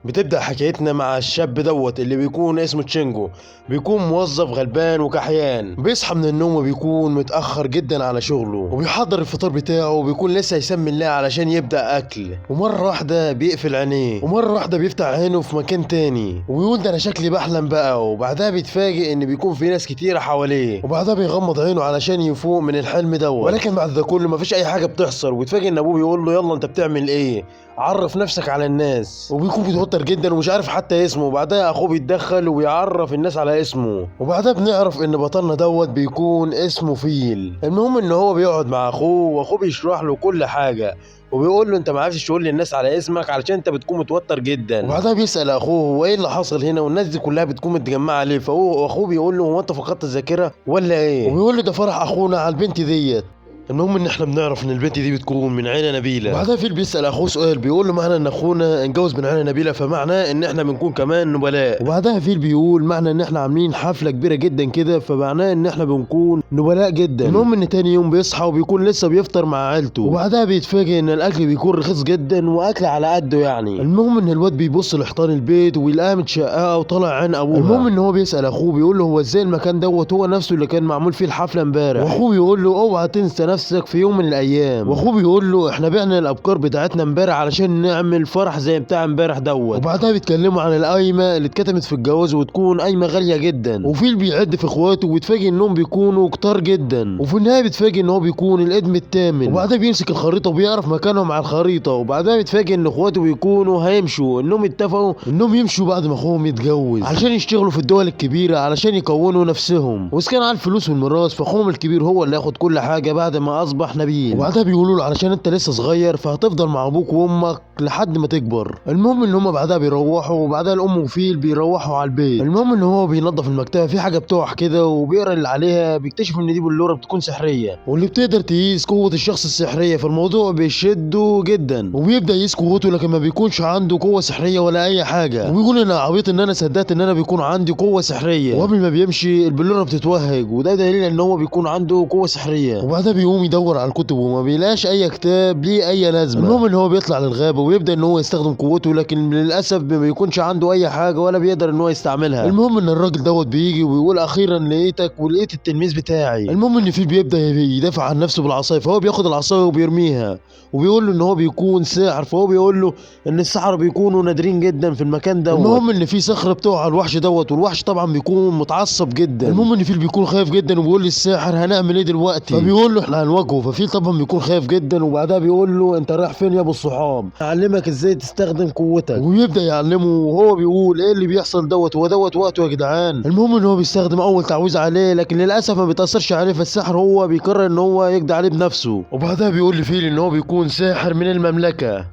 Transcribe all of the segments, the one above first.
بتبدأ حكايتنا مع الشاب دوت اللي بيكون اسمه تشينجو، بيكون موظف غلبان وكحيان. بيصحى من النوم وبيكون متأخر جدا على شغله، وبيحضر الفطار بتاعه وبيكون لسه يسمي الله علشان يبدأ أكل. ومرة واحدة بيقفل عينيه، ومرة واحدة بيفتح عينه في مكان تاني وبيقول ده أنا شكلي بحلم بقى. وبعدها بيتفاجئ إن بيكون في ناس كتيرة حواليه، وبعدها بيغمض عينه علشان يفوق من الحلم دوت. ولكن بعد ده كله مفيش أي حاجة بتحصل، وبيتفاجئ إن أبوه بيقول له يلا أنت بتعمل إيه، عرف نفسك على الناس. وبيكون بيتوتر جدا ومش عارف حتى اسمه. وبعدها اخوه بيتدخل وبيعرف الناس على اسمه، وبعدها بنعرف ان بطلنا دوت بيكون اسمه فيل. المهم ان هو بيقعد مع اخوه، واخوه بيشرح له كل حاجة وبيقول له انت ما عرفتش تقول للناس على اسمك علشان انت بتكون متوتر جدا. وبعدها بيسال اخوه هو ايه اللي حصل هنا والناس دي كلها بتكون متجمعه عليه. فهو واخوه بيقول له هو انت فقدت الذاكرة ولا ايه؟ وبيقول له ده فرح اخونا على البنت ديت. المهم ان احنا بنعرف ان البنت دي بتكون من عيله نبيلة. وبعدها فيل بيسال اخوه سؤال بيقول له معنى ان اخونا اتجوز من عيله نبيلة فمعناه ان احنا بنكون كمان نبلاء. وبعدها فيل بيقول معنى ان احنا عاملين حفلة كبيرة جدا كده فمعناه ان احنا بنكون نبلاء جدا. المهم ان تاني يوم بيصحى وبيكون لسه بيفطر مع عيلته، وبعدها بيتفاجئ ان الاكل بيكون رخيص جدا واكل على قده يعني. المهم ان الواد بيبص لحيطان البيت ويلاقيها متشققه وطالع عين ابوها. المهم ان هو بيسال اخوه بيقول له هو ازاي المكان دوت هو نفسه اللي كان معمول فيه الحفلة امبارح. واخوه بيقول له اوعى تنسى نفسك في يوم من الايام. واخوه بيقول له احنا بعنا الابكار بتاعتنا امبارح علشان نعمل فرح زي بتاع امبارح دوت. وبعدها بيتكلموا عن القايمة اللي اتكتمت في الجواز وتكون قايمة غالية جدا. وفيل بيعد في اخواته وبيتفاجئ انهم بيكونوا كتار جدا. وفي النهاية بيتفاجئ ان هو بيكون الادم الثامن. وبعدها بيمسك الخريطة وبيعرف مكانهم على الخريطة. وبعدها بيتفاجئ ان اخواته بيكونوا هيمشوا، انهم اتفقوا انهم يمشوا بعد ما اخوهم يتجوز علشان يشتغلوا في الدول الكبيرة علشان يكونوا نفسهم. واذا كان على الفلوس والميراث فاخوهم الكبير هو اللي ياخد كل حاجة بعد ما اصبح نبيل. وبعدها بيقولوا له علشان انت لسه صغير فهتفضل مع ابوك وامك لحد ما تكبر. المهم ان هم بعدها بيروحوا، وبعدها الام وفيل بيروحوا على البيت. المهم ان هو بينظف المكتبة في حاجة بتقع كده وبيقرا اللي عليها، بيكتشف ان دي بلوره بتكون سحريه واللي بتقدر تقيس قوة الشخص السحريه. فالموضوع بيشده جدا وبيبدا يقيس قوته، لكن ما بيكونش عنده قوة سحريه ولا اي حاجة. وبيقول انا عبيط ان انا صدقت ان انا بيكون عندي قوة سحريه. وقبل ما بيمشي البلوره بتتوهج، وده دليل ان هو بيكون عنده قوة سحريه. وبعدها بيقوم يدور على الكتب وما بيلاقيش اي كتاب ليه اي لازمه. المهم ان هو بيطلع للغابه ويبدا ان هو يستخدم قوته، لكن للاسف ما بيكونش عنده اي حاجة ولا بيقدر ان هو يستعملها. المهم ان الراجل دوت بيجي وبيقول اخيرا لقيتك ولقيت التلميذ بتاعي. المهم ان فيل بيبدا يدافع عن نفسه بالعصايه، فهو بياخد العصاية وبيرميها وبيقول له ان هو بيكون ساحر. فهو بيقول له ان السحرة بيكونوا نادرين جدا في المكان دوت. المهم ان في صخرة بتقع على الوحش دوت، والوحش طبعا بيكون متعصب جدا. المهم ان فيل بيكون خايف جدا وبيقول للساحر هنعمل ايه دلوقتي؟ فبيقول له احنا هنواجهه. ففيل طبعا بيكون خايف جدا. وبعدها بيقول له انت رايح فين يا ابو الصحاب؟ هعلمك ازاي تستخدم قوتك. وبيبدا يعلمه وهو بيقول ايه اللي بيحصل دوت، هو دوت وقته يا جدعان. المهم ان هو بيستخدم اول تعويذه عليه، لكن للاسف ما بيتاثرش عليه، فالساحر هو بيقرر ان هو يقضي عليه بنفسه. وبعدها بيقول لفيل ان هو بيكون ساحر من المملكة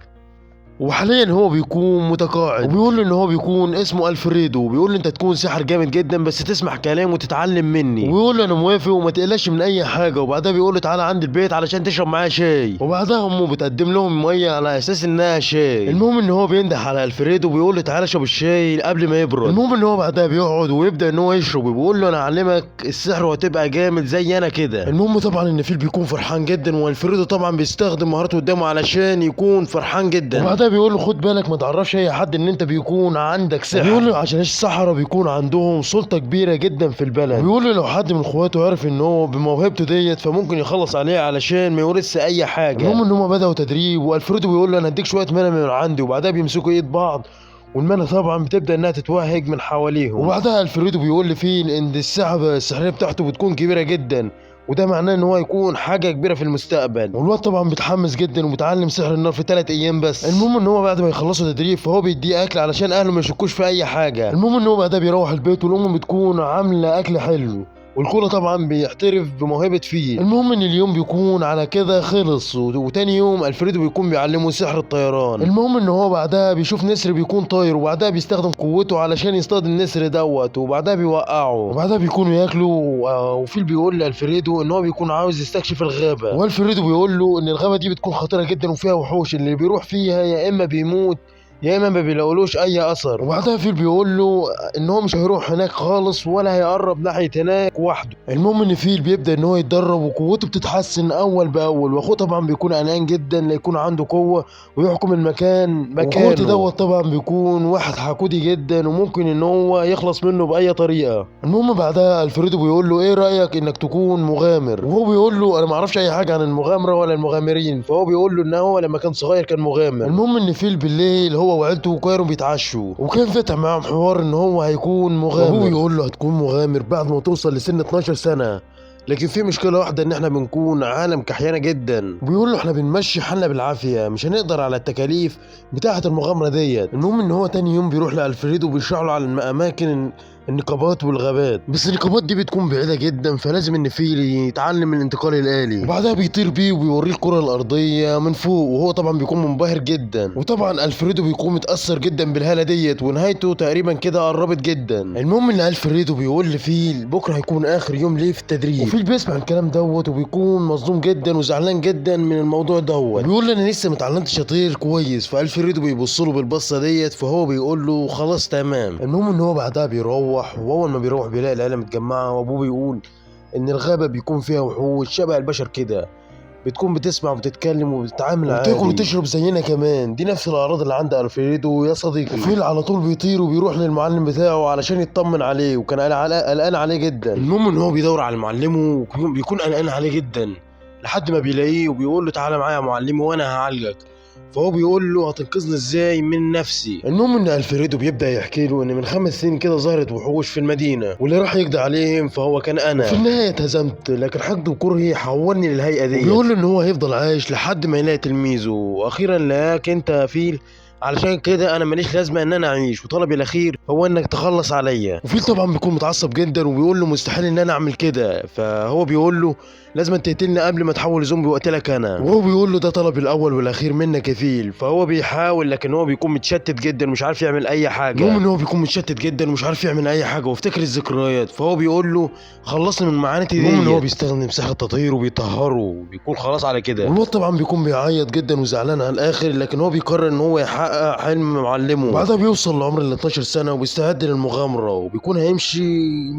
وحاليا هو بيكون متقاعد. وبيقول له ان هو بيكون اسمه الفريدو، وبيقول له انت تكون ساحر جامد جدا بس تسمع كلام وتتعلم مني. وبيقول له انا موافق وما تقلقش من اي حاجة. وبعدها بيقول له تعالى عند البيت علشان تشرب معايا شاي. وبعدها امه بتقدم لهم مية على اساس انها شاي. المهم ان هو بينده على الفريدو وبيقول له تعالى اشرب الشاي قبل ما يبرد. المهم ان هو بعدها بيقعد ويبدا ان هو يشرب وبيقول له انا اعلمك السحر وهتبقى جامد زي انا كده. المهم طبعا ان فيل بيكون فرحان جدا، والفريدو طبعا بيستخدم مهارته قدامه علشان يكون فرحان جدا. وبعدها بيقول له خد بالك ما تعرفش اي حد ان انت بيكون عندك سحر. بيقول له عشان السحرة بيكون عندهم سلطة كبيرة جدا في البلد. بيقول له لو حد من اخواته عرف ان هو بموهبته ديت فممكن يخلص عليه علشان ما يورثش اي حاجة. المهم ان هم بداوا تدريب، والفريدو بيقول له انا هديك شوية mana من عندي. وبعدها بيمسكوا ايد بعض وال mana طبعا بتبدا انها تتوهج من حواليهم. وبعدها الفريدو بيقول لفيل ان السحبه السحريه بتاعته بتكون كبيرة جدا، وده معناه ان هو يكون حاجة كبيرة في المستقبل. والواد طبعا بيتحمس جدا وبيتعلم سحر النار في 3 ايام بس. المهم ان هو بعد ما يخلصوا تدريب فهو بيديه اكل علشان اهله ما يشكوش في اي حاجة. المهم ان هو بعدها بيروح البيت والام بتكون عامله اكل حلو، والكل طبعا بيحترف بموهبه فيه. المهم ان اليوم بيكون على كده خلص، وتاني يوم الفريدو بيكون بيعلمه سحر الطيران. المهم ان هو بعدها بيشوف نسر بيكون طاير، وبعدها بيستخدم قوته علشان يصطاد النسر دوت، وبعدها بيوقعه. وبعدها بيكونوا ياكلوا، وفيل بيقول لالفريدو ان هو بيكون عاوز يستكشف الغابة. والفريدو بيقول له ان الغابة دي بتكون خطيرة جدا وفيها وحوش، اللي بيروح فيها يا اما بيموت يا اما ما بيلاقولوش اي اثر. وبعدها فيل بيقول له ان هو مش هيروح هناك خالص ولا هيقرب ناحية هناك وحده. المهم ان فيل بيبدا ان هو يتدرب وقوته بتتحسن اول باول، واخوه طبعا بيكون قلقان جدا ليكون عنده قوة ويحكم المكان مكانه. وكورت دوت طبعا بيكون واحد حقودي جدا وممكن ان هو يخلص منه باي طريقه. المهم بعدها الفريدو بيقول له ايه رايك انك تكون مغامر، وهو بيقول له انا ما اعرفش اي حاجة عن المغامرة ولا المغامرين، فهو بيقول له ان هو لما كان صغير كان مغامر. المهم ان فيل بالليل هو وعيلته كانوا بيتعشوا، وكان فاتح معاهم حوار ان هو هيكون مغامر، وهو بيقول له هتكون مغامر بعد ما توصل لسن 12 سنة، لكن في مشكلة واحدة ان احنا بنكون عالم كحيانه جدا. بيقول له احنا بنمشي حالنا بالعافية، مش هنقدر على التكاليف بتاعه المغامرة ديت. المهم ان هو تاني يوم بيروح لالفريدو وبيشرح له على الاماكن النقابات والغابات، بس النقابات دي بتكون بعيدة جدا، فلازم ان فيل يتعلم الانتقال الالي. وبعدها بيطير بيه وبيوريه الكره الارضية من فوق، وهو طبعا بيكون منبهر جدا، وطبعا الفريدو بيكون متاثر جدا بالهاله ديت، ونهايته تقريبا كده قربت جدا. المهم ان الفريدو بيقول لفيل بكره هيكون اخر يوم ليه في التدريب، وفيل بيسمع الكلام دوت وبيكون مصدوم جدا وزعلان جدا من الموضوع دوت، بيقول له انا لسه ما اتعلمتش اطير كويس. فالفريدو بيبص له بالبصه ديت، فهو بيقول له خلاص تمام. المهم ان هو بعدها بيروح، واول ما بيروح بيلاقي العيلة متجمعه، وابوه بيقول ان الغابة بيكون فيها وحوش شبه البشر كده، بتكون بتسمع وبتتكلم وبتتعامل عادي وبتاكل وتشرب زينا كمان، دي نفس الاعراض اللي عند الفريدو يا صديقي. وفيل على طول بيطير وبيروح للمعلم بتاعه علشان يطمن عليه، وكان قلقان عليه جدا. المهم ان هو بيدور على معلمه وبيكون قلقان عليه جدا لحد ما بيلاقيه وبيقول له تعالى معايا يا معلمي وانا هعالجك، فهو بيقول له هتنقذني ازاي من نفسي. المهم ان الفريدو بيبدا يحكي له ان من 5 سنين كده ظهرت وحوش في المدينة، واللي راح يقضي عليهم فهو كان انا، في النهاية اتهزمت، لكن حقد وكرهي حولني للهيئة دي. بيقول له ان هو هيفضل عايش لحد ما يلاقي تلميذه، واخيرا لقاك انت يا فيل، علشان كده انا ماليش لازمه ان انا اعيش، وطلبي الاخير هو انك تخلص عليا. وفيل طبعا بيكون متعصب جدا وبيقول له مستحيل ان انا اعمل كده، فهو بيقول له لازم تقتلني قبل ما تحول زومبي واقتلك انا، وهو بيقول له ده طلبي الاول والاخير منك يا فيل. فهو بيحاول لكن هو بيكون متشتت جدا ومش عارف يعمل اي حاجة. المهم ان هو بيكون متشتت جدا ومش عارف يعمل اي حاجة وافتكر الذكريات، فهو بيقول له خلصني من معاناتي دي. المهم ان هو بيستخدم سحر التطهير وبيطهره وبيكون خلاص على كده، والواد طبعا بيكون بيعيط جدا وزعلان على الاخر، لكن هو بيقرر ان هو يحقق حلم معلمه. بعدها بيوصل لعمر ال 12 سنة وبيستعد للمغامره وبيكون هيمشي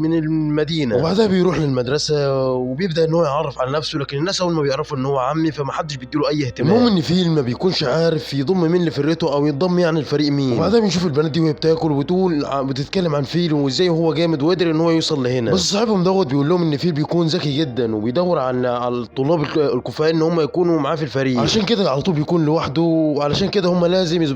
من المدينة. وبعدها بيروح للمدرسة وبيبدا ان هو يعرف على نفسه، لكن الناس اول ما بيعرفوا ان هو عمي فمحدش بيديله اي اهتمام. المهم ان فيل ما بيكونش عارف يضم مين لفرقته او ينضم يعني الفريق مين. وبعدها بنشوف البنات دي وهي بتاكل وبتقول بتتكلم عن فيل وازاي هو جامد وقدر ان هو يوصل لهنا، بس صاحبهم دوت بيقول لهم ان فيل بيكون ذكي جدا وبيدور على الطلاب الكفاء ان هم يكونوا معاه في الفريق، علشان كده على طول بيكون لوحده، وعلشان كده هم لازم يظبطوا